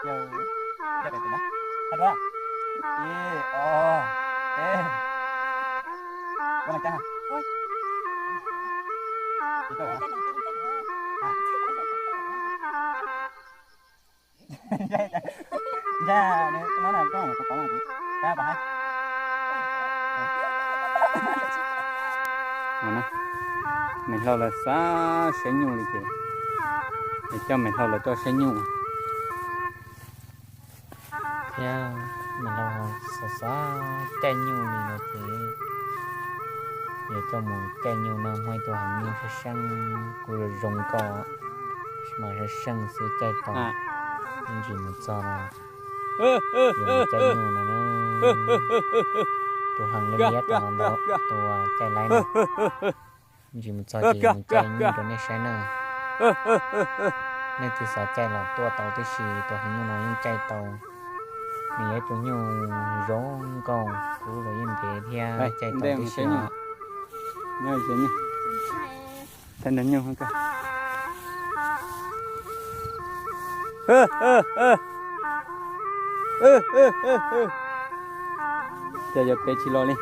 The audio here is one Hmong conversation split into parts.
Caw, caw pem tim no. Thaj duab. Ib, ob, peb. Ua no cas. Ntshai, ntshai, no na, koj, koj, koj, koj, koj, koj, Mem hlau lawv xav saib nyuj li ces, es coj mem hlau lawv tuaj saib nyuj. Thiab mem hlau xav xav caij nyuj li no ces, yuav coj mus caij nyuj no, muaj ib tug heev nyuj sab seej kuj zoo zoo nkauj, tab sis mas sab seej xwb caij tau, ib ntsis mus txog no, yuav mus caij nyuj no. Tus heev liab liab tom no ntawd, tus caij laib no. Ib ntsis mus txog ces yuav mus caij nyuj rau nej saib na. Nej twg xav caij los tuaj tau tib si, tus heev nyuj no yeej caij tau. Nws yog ib tug nyuj zoo nkauj, kub los yeej ntev thiab caij tau tib si os. Cas yuav pem tsis los li.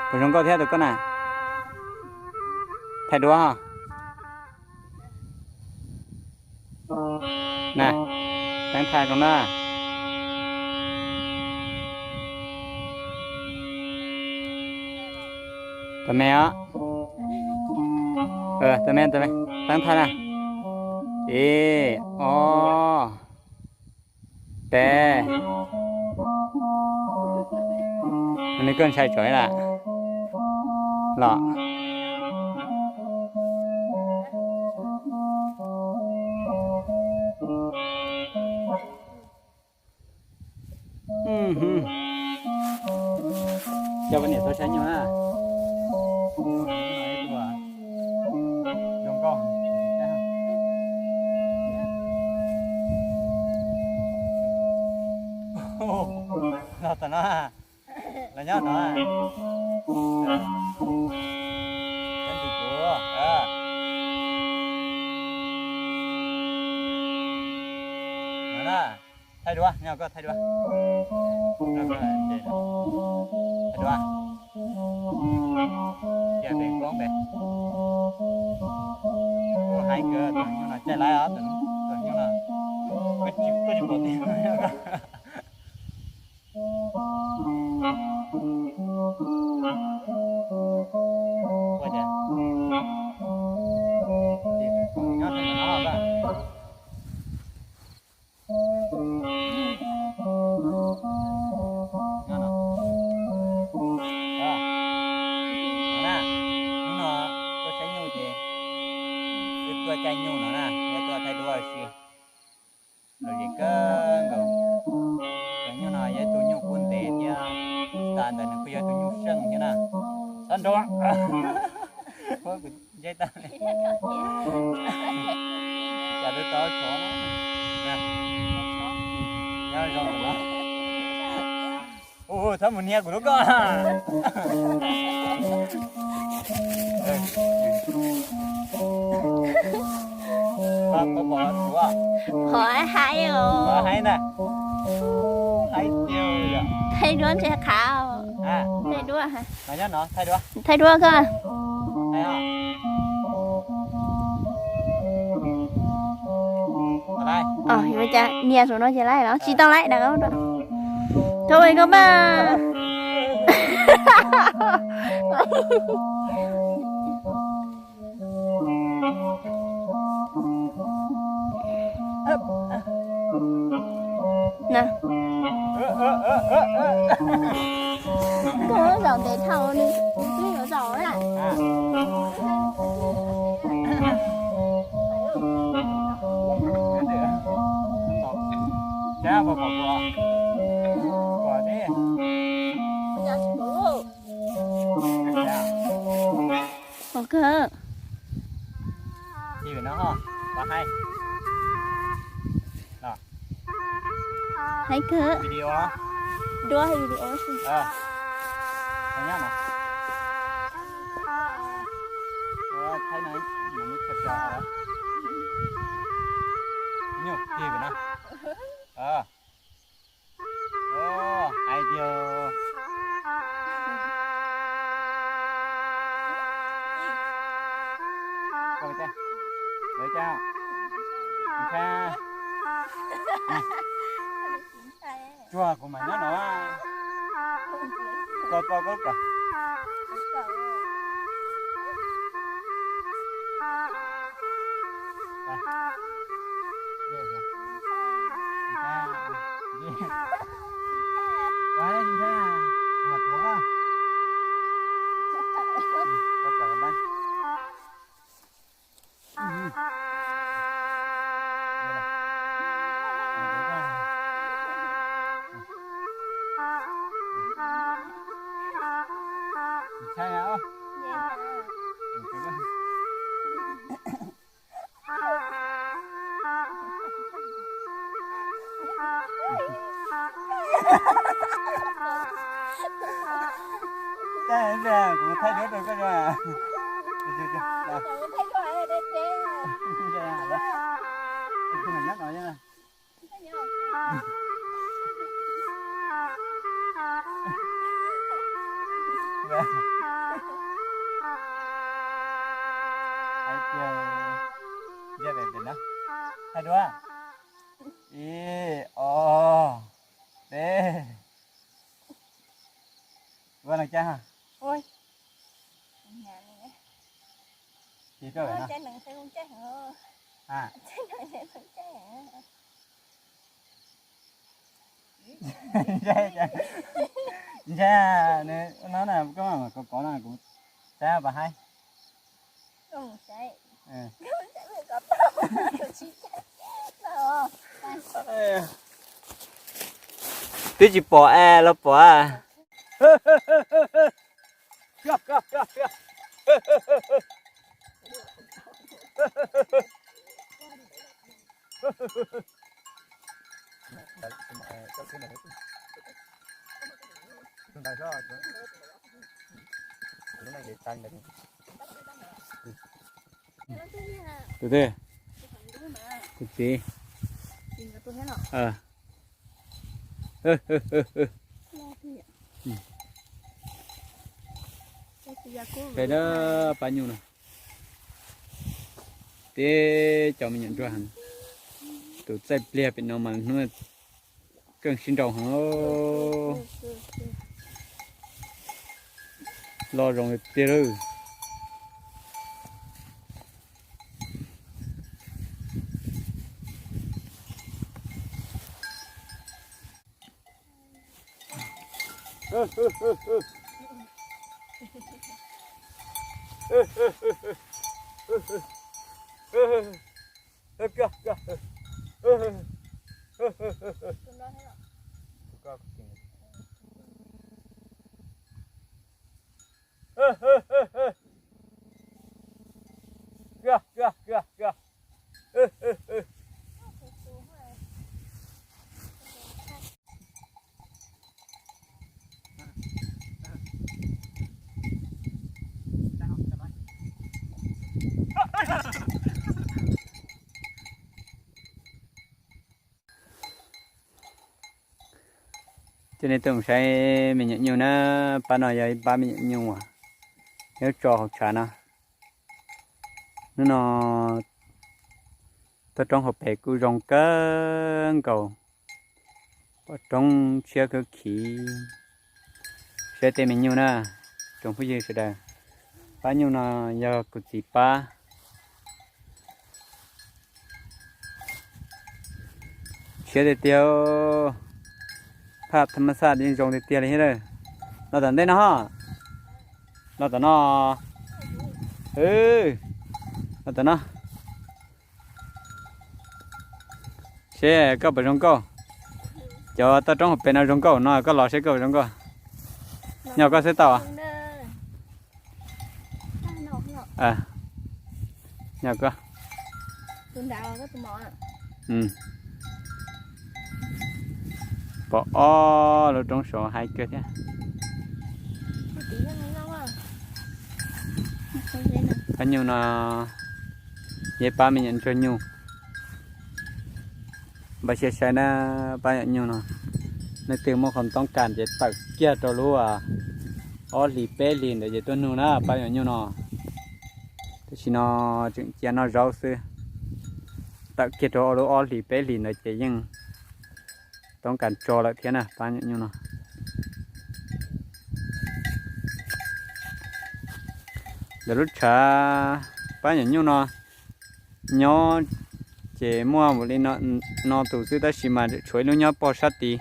Puas zoo nkauj thiab tus koj na? Thaij duab. Na, teeb thaj zoo na. Tus me os. Tus me, tus me, teeb thaj na. Ib, ob, peb. Nws koj ntshai tsam ib lawm los. Coj poj niam tuaj saib nyuj na. Zoo nkauj. Los tom no, los nyob no. Thaij duab, nyob koj thaij duab. Thaij duab. Cia pem koob pem. Kuj heev kawg, tus nyuj no caij laib os, tus nyuj no. Koj tsis pom tiag. Ua cas? Nyob no. Nyob no. Hnub no tuaj saib nyuj ces wb tuaj caij nyuj no na, yog tuaj thaij duab si. Lom zem kawg nkaus. Tus nyuj no yog tus nyuj kub ntev thiab, tas ntawd nws kuj yog tus nyuj seej thiab na. Txhob nrov. Ntsej tag li. Cas twb tau tshov na. Nyob zoo no. Ua, txhob mus hnia kuv lub koj. Qhov haib os. Haib na. Haib tiag. Thaij duab ntshe qhav. Thaij duab. Thaij duab koj. Nias saum no ces laij los tsis tau laij, dag thov koj mas. Koj zaum ntev dhau nws twb yuav zaum na. Ua kawg. Hais kawg. Video. Duab video. Nyob no. Thaib no, no muab tshaj plaws. Nyuj kig pem no. Hais tias koj, lawv cas, ntshai, tsuag kuv mam nyob no, koj koj koj kom. Kuv thaij duab rau koj. Hais tias ntsia pem pem no, thaij duab, ib ob peb, ua no cas ha. Ua, ua, ntshai, ntshai, no na, koj mam kov kov no kuv saib pas haib. Twb tsis pom es los pom. Tus twg? Tus txiv. Peb dab pab nyuj no. Teb cov me nyuam ntsuag heev. Tus txaij pliag pem no mas hnub keej sib nraus heev. Loj zoo tiag tiag lawm. Coj nej tuaj mus saib me nyuam nyuj na. Pab no yog ib pab me nyuam nyuj uas nyob tso hauv tshav no. Hnub no toj roob hauv pes kuj zoo kawg nkaus, pom roob tshiab khwb khiv. Saib tej me nyuj na, tsoom phooj ywg sawv daws. Pab nyuj no yog kuv txiv pab. Tshiab tiag tiag, phaj thab maj xaj yeej zoo tiag tiag li thiab lawm. Los tom ntej no ho, los tom no, los tom no. Seb koj puas zoo nkauj. Cov toj roob hauv pes no zoo nkauj no, koj los seb koj puas zoo nkauj. Nyob koj xwb tau. Nyob koj. Pom ob lub roob saud haib kawg thiab. Pab nyuj no, yog pab me nyuam ntsuag nyuj. Npaj siab saib na, pab nyuam nyuj no, leej twg muaj qhov toob kas ces tawm kiag rau lub ob hlis peb hlis ntawd ces tuaj nug na pab nyuam nyuj no. Tam sim no tseem cia noj zaub xwb, tawm kiag rau lub ob hlis peb hlis ntawd ces yeej toob kas tso lawm thiab na pab nyuam nyuj no. Ntawm lub tshav pab nyuam nyuj no nyob ces muaj npaum li no tus xwb tab sis mas tshuav ib lub nyob pog sab tid.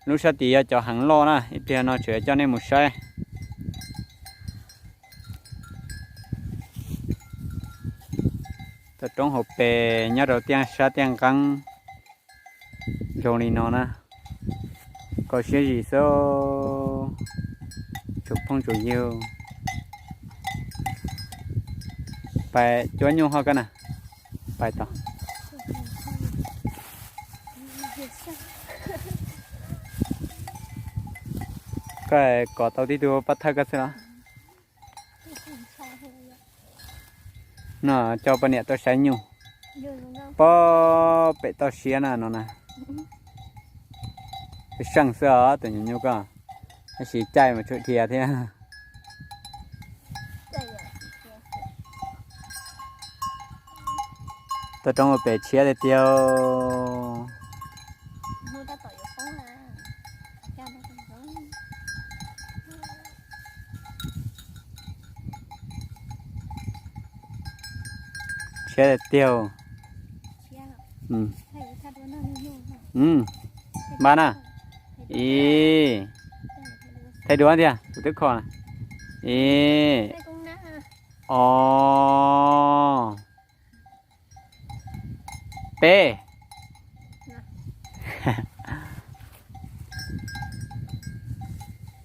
Lub sab tid yog cov heev loj na, ib pliag no tseem coj nej mus saib. Toj roob hauv pes nyob rau tiaj sab tiaj nqeeb zoo li no na. Koj siab zim xwb tsoom phooj tsoom ywg. Pais cuab nyuj ho koj na, pais tau. Koj kov tau tib tug pab thawj koj xwb los? No coj poj niam tuaj saib nyuj. Pob pem toj siab na no na. Peb seej xwb os tus nyuam nyuj koj, tab sis caij mas tsum dhia thiab. Toj roob ua pem tshiab tiag tiag. Tshiab tiag tiag. Npaj na. Ib, thaij duab tiag kuv twb kho na. Ib, o, peb.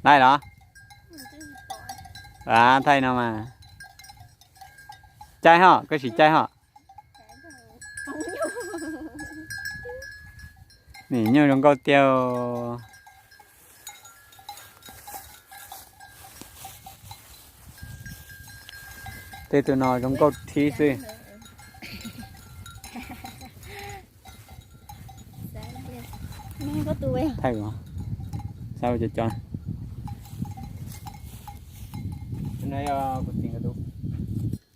Laij los? Thaij no mas. Caij ho, koj sim caij ho. Nim nyuj zoo nkauj tiag. Tej tus no zoo nkauj thib xwb. Thaij os, saib ua cov cov. Tus no yog kuv txiv nkawd tus,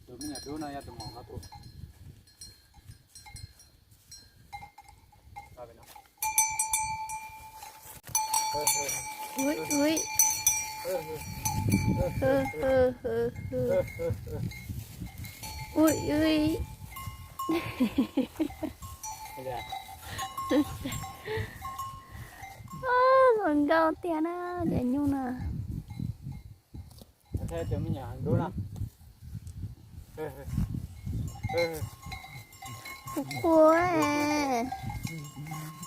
tus me nyuam dub no yog tus mom nkawd tus. Ui, ui. Ui, ui. Zoo nkauj tiag na cov nyuj no. Kuv qhuas,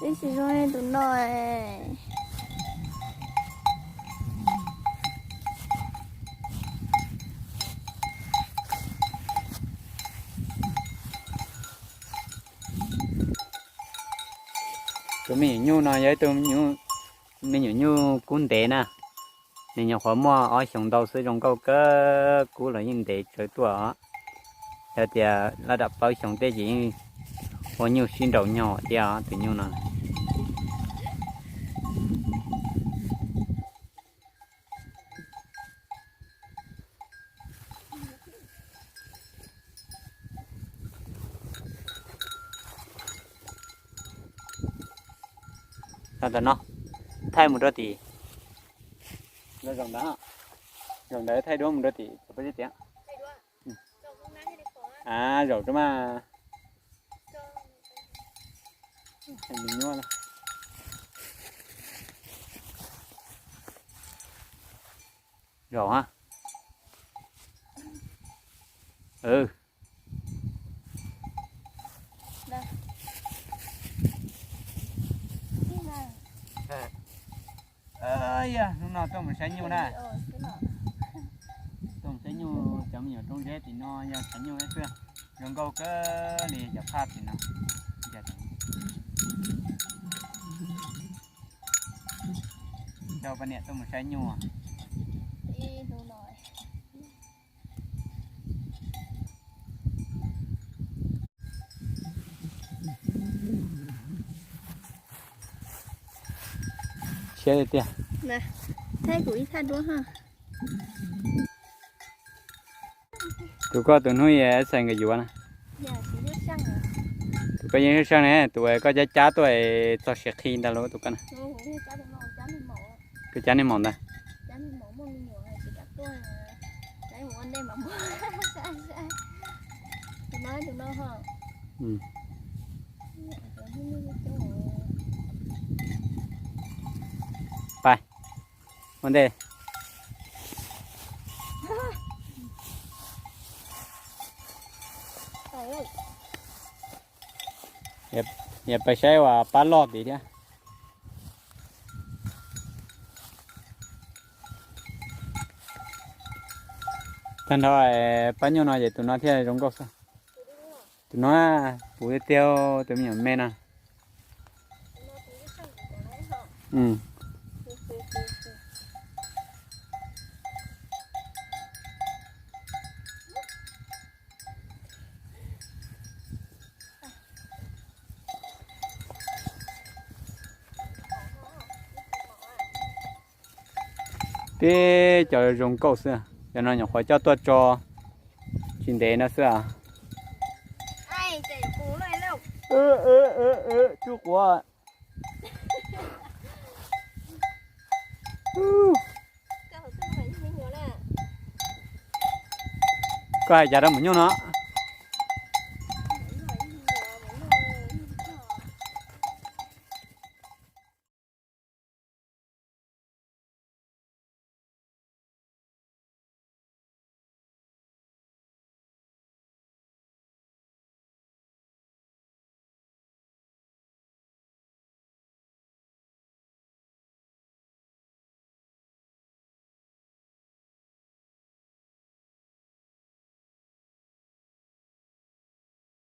ib tsis zoo li tus no. Tus me nyuam nyuj no yog ib tug me nyuam nyuj kub ntev na. Nws nyuam qhuav muaj ob xyoos ntau xwb, zoo nkauj kawg, kub los yeej ntev tsawv tuaj os. Yog tias laj dam plaub xyoos tej ces yeej ua nyuj sib nraus nyog thiab os tus nyuj no. Tam no thaij mus rau tim, zaum ntawd, zaum ntawd thaij duab mus rau tim peb tiag. A, zaum rau mas. Zaum a. Yog hnub no tuaj mus saib nyuj na. Tuaj mus saib nyuj, cov me nyuam roob zeb tim no yog saib nyuj xwb. Zoo nkauj kawg li cov phaj tim no. Coj poj niam tuaj mus saib nyuj. Siab tiag tiag. Tus koj tus hnub ib xav nkawd yuav na. Tus koj yeej sab sab ne, tus koj cab cab tuaj txog siav qhi ntag lauj tus koj na. Koj cab niag maum ntag. Pais, ua ntej. Yog pais saib uas pab loj tid thiab. Tag nrho pab nyuj no ces tus no thiaj zoo nkauj xwb. Tus no puv tiag tiag, tus me nyuam me no. Tib cov zoo nkauj xwb, cov no nyuam qhuav coj tuaj tso tsis ntev no xwb. Tsuj quav. Koj hais cas rau maum nyuj no?